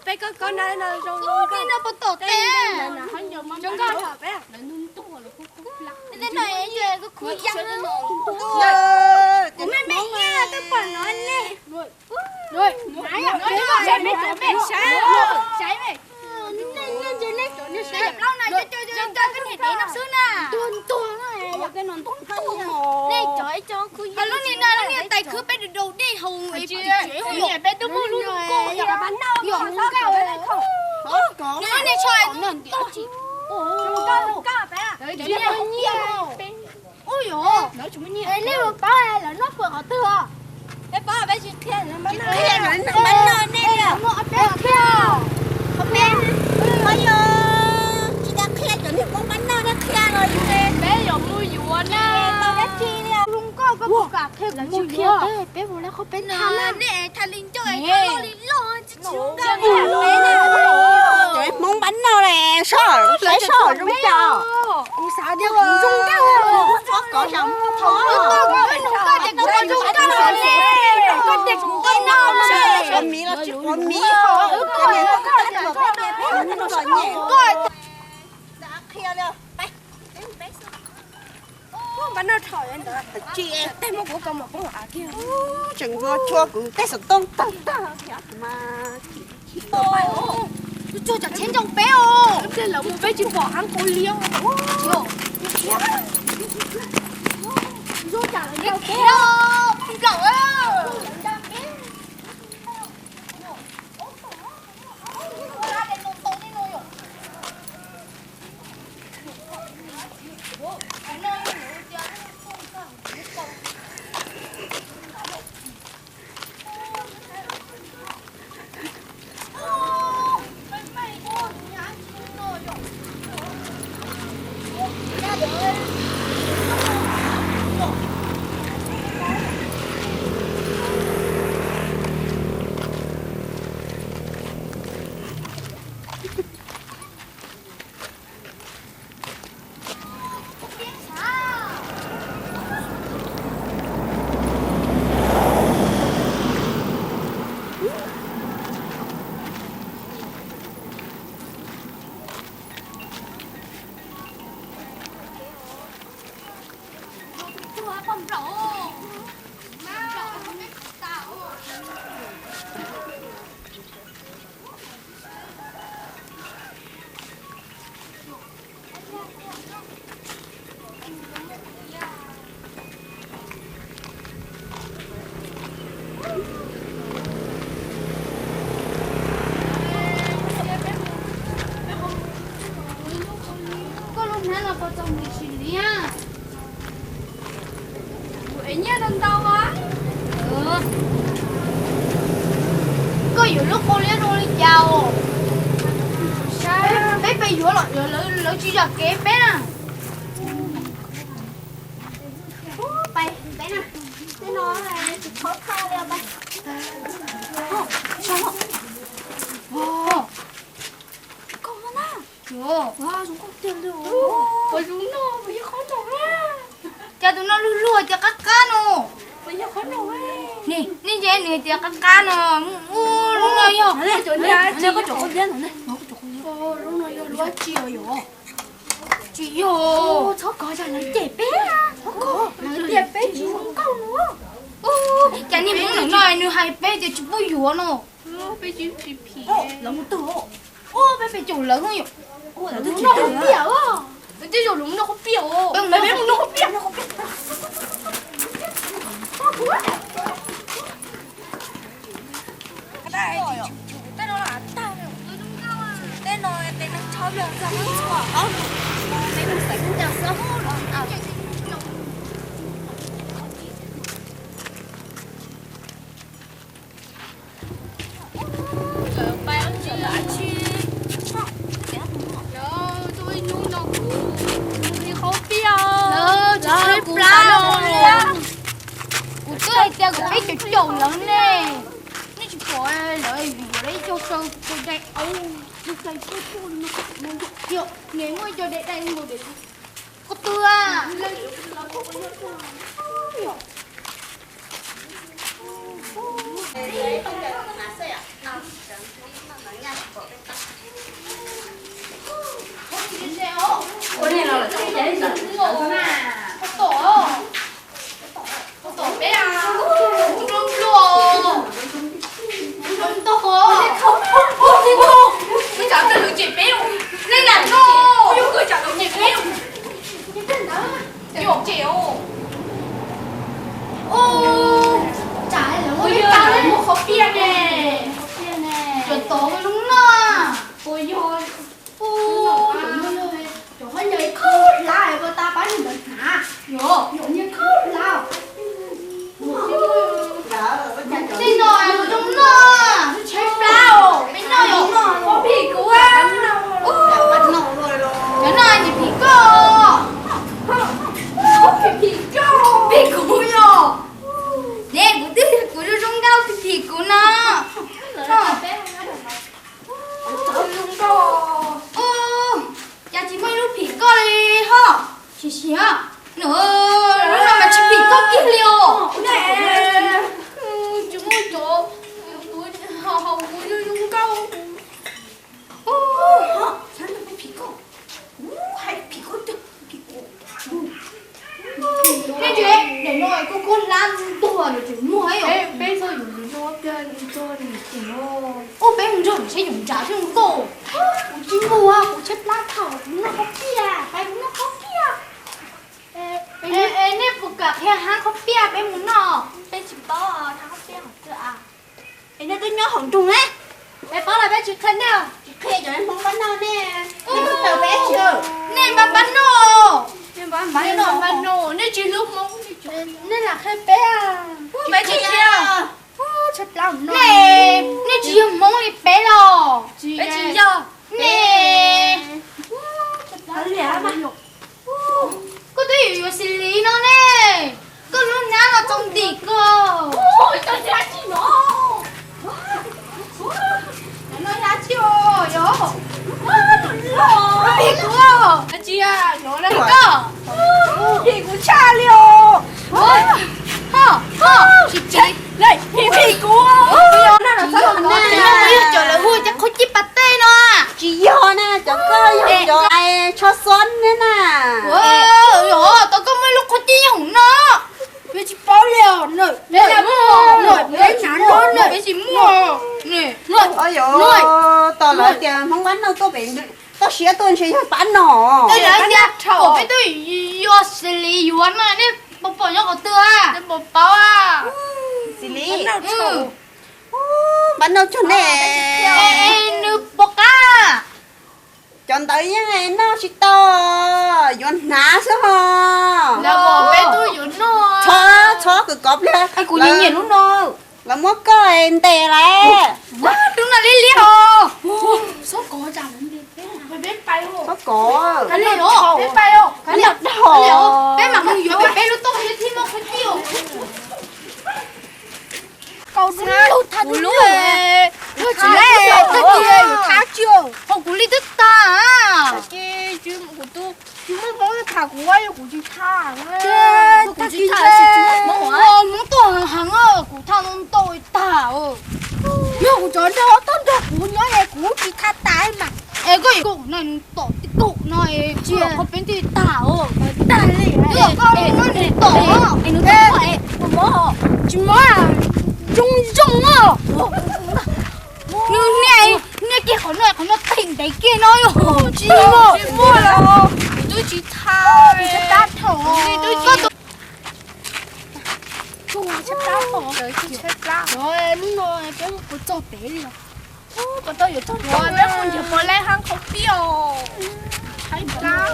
Peb koj koj na no zoo li no puas tom teb? Zoo nkauj. Kuv me me nyiaj twb pom no ne. Saib me, saib me. Saib me. Nej ntse nej cov niag saib plaub na, cov cov cov cov koj niam dev no xwb na. Tuag tuag na, yog peb no ntuag ntuag. Nej cov ib co khwv yeeb. Lub niag na, lub niag tais khwv peb daus dej haus es tsis tsev hu yom. Peb twb muaj lub nkauj yom. Lub niag tsho tuag. Ub yom, nej puas paub lawv noj fawm qhov twg os? Peb paub peb tsis qhia, lawv noj nej os. Qhov peb, qhov yog tsis tas qhia cov niag pab noj nej qhia los yus peb yuav mus yuav na. Tau dab tsi li? Zoo nkauj koj puas kam qhia kuv mus yuav? Peb mus lawv qhov peb tham na. Nej tham li ncauj es loj li loj. Cov Hmoob pab noj ne, soj, saib soj zoo cas. Kuv xav tias kuv zoo nkauj. Txhob kov xyaw muag tho. Quav miv los tsis quav miv. Tsis, tej muab kuv kaus mom poob av kiag. Tseem nplua tshua kuv tej xov tooj tawg tag thiab mas. Tsuag cov tsheb ntoo peb os. Tej lawv mus peb tsis pom qab nqus li os. Koj lub hnab no puas txaus nqhis li? Kuv ev nyiaj ntau ntau a. Koj yuav lub qau liab zoo li cas os? Peb pes yuav los lawv tsis zam kev peb na. Koj no na. Ua zoo nkauj tiag li os. Ua zoo no, ua yog qhov no na. Cas tus no luag luag tias qab qab no. Ua yog qhov no. Ni, nej nce nws tias qab qab no. Ua zoo no yog. Lub no yog lub dab tsi os yog? Tsis yog. Txhob kov, lawv cem peb. Lawv tias peb tsis zoo nkauj no. Cas niag Hmoob ntawm no nws hais peb tias tsis pub yuav no. Peb tsis phim. Lawv mus twg? Peb pes caum lawv yom. Lawv twb tsis noj piam. Lawv twb yog lawv mus noj qhob piam. Peb mus noj qhob piam. Tej no, tej no tes neeg tsho yog txog hnub txhua os. Peb mus xaiv kub ntsa xwb. Hais tias kom peb caum caum lawv ne, nej tsis pom lawv yuav ib co saw daim daim, niam muaj ib co daim daim nkaus, koj twb Ua cas lawv muab qhov piaj ne, cov tod zoo noj. Ua yog, cov khaub ncaws khaub hlab ua tas pab nws ntawd hnav, yog nyias khaub hlab. Tej no zoo noj, tshaib plab, peb noj yog khaub phim kuv. Cov no nyias phim koj, phim kuv yog. Ne kuv twb, kuv zoo zoo nkauj phim kuv no. Cas tsis muaj ib lub phim koj li ho? Sim sim, lub no mas tsis phim koj kiag li os. Tsis muaj cov, kuv zoo zoo nkauj. Peb tsis, daim no kuj kub hlab ntuag lawm tseem muaj. Peb txhob yuav, ua peb mus nrog seb yuav nrad zoo nkauj. Kuv tsis mus, kuv tshaib plab thaum kuv noj khaub piaj, pab kuv noj khaub piaj. Nej puas kam qhia hab khaub piaj peb mus noj? Peb tsis paub hab khaub piaj hauv twg a. Es nej twb nyob hauv nroog ne, peb paub los peb tsis qhia nej, tsis qhia cov Hmoob pab noj ne. Nej pab, pab noj, nej tsis hlub Hmoob, nej lam qhia peb. Peb tsis qhia. Nej tsis yog Hmoob li peb los? Peb tsis yog. Nej, koj twb yuav yuav xis lis no ne, koj lub hnab no txaus ntim koj. Phim kuv, koj phim kuv tshaj li os. Tsis tseeb, phim kuv. Cov no yog cov lawv hu cov qhaub cij pas tej no. Tsis yog na, cov koj yog cov tsho xob ne na. Yog, tau koj muaj ib lub qhaub cij nyob hauv no. Peb tsis paub li os. Peb tsis muaj. Tom lawv tias Hmoob pab noj tuaj pem, toj siab tuaj ntshe yog pab noj. Lawv tias thaum peb twb yuav xis lis yuav no, nej puas pom nyob qhov twg? Xis lis, pab noj cuag nej. Nws puas qab? Cov ntawd yeej noj tsis tau, yuav hnav xwb ho. Txhob, txhob kawm kov pliag. Kuv nyiam nyiam lub no. Lawv muab koj ntes lawm. Lub no liab liab os. Txhob kov. Peb mam mus yuav peb lub toj thiaj muaj qhov cij. Kuv lub, ho kuv li twb tag. Tsis muaj Hmoob tham kuv, kuv tsis tham. Kuv tsis tham, Hmoob tuaj heev, kuv tham ntau tag. Yog kuv cov nrog toj nrog kuv nyob es kuv tsis tham tas mas. Es koj, koj no tom tib kaum no es koj peb twb tag os. Tag li, koj no nws tom, nws tom, tsis mob, zoo zoo os. Nws niaj, niaj kiag qhov no, qhov no theem ntev kiag no yog. Tsis muaj, tsis muaj los kuv twb tsis tham, tsis tab thaum. Tshaib plab, tshaib plab. Lub no peb mus kuv txog pem li os. Peb mus nrhiav pov leb hab qhov piaj os. Tshaib plab.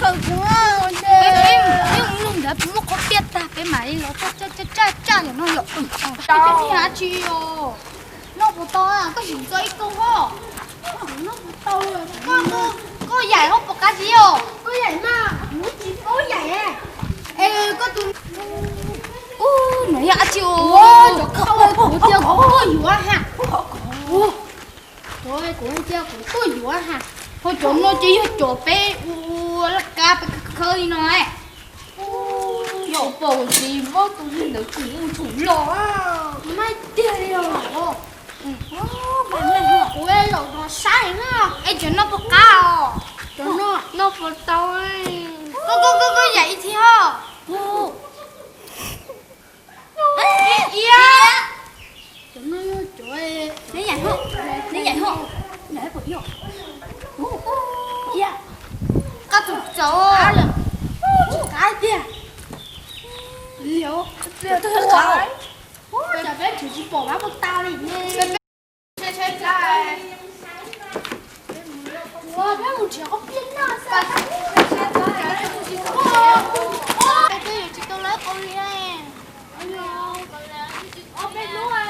Kawm kuv, peb mus ntawd peb muab qhov piaj tag peb mam li los tsaj tsaj tsaj yom no yom. Peb tsis hab tsi os. Noj puas tau, koj sim txo ib koj hos. Koj yaim hos puas qab tsi os. Koj yaim mas. Ub, tsis paub yaim. Es koj tus, ub, no yog dab tsi? Ua, cov khau kuv tias kuv tuaj yuav ha. Cov kuv tias kuv tuaj yuav ha. Ho cov no ces yog cov peb ua laj kab peb khawb li no. Yog pom tsis muab tus ntawd tshum mus tshum los. Mas tiag li os. Kuv zaum no saib na. Es cov no puas qab os? Cov no noj puas tau? Koj, koj, koj, koj yaim ib thib os. Cov no, cov, neb yaim, neb yaim, yaim puas yog? Koj tus txaus, qab tiag. Ua cas peb tseem tsis pom dab puas tas li ne? Peb mus nrhiav koj pliag noj xwb. Peb twb yuav tsis tau lawv qau li. Peb hnub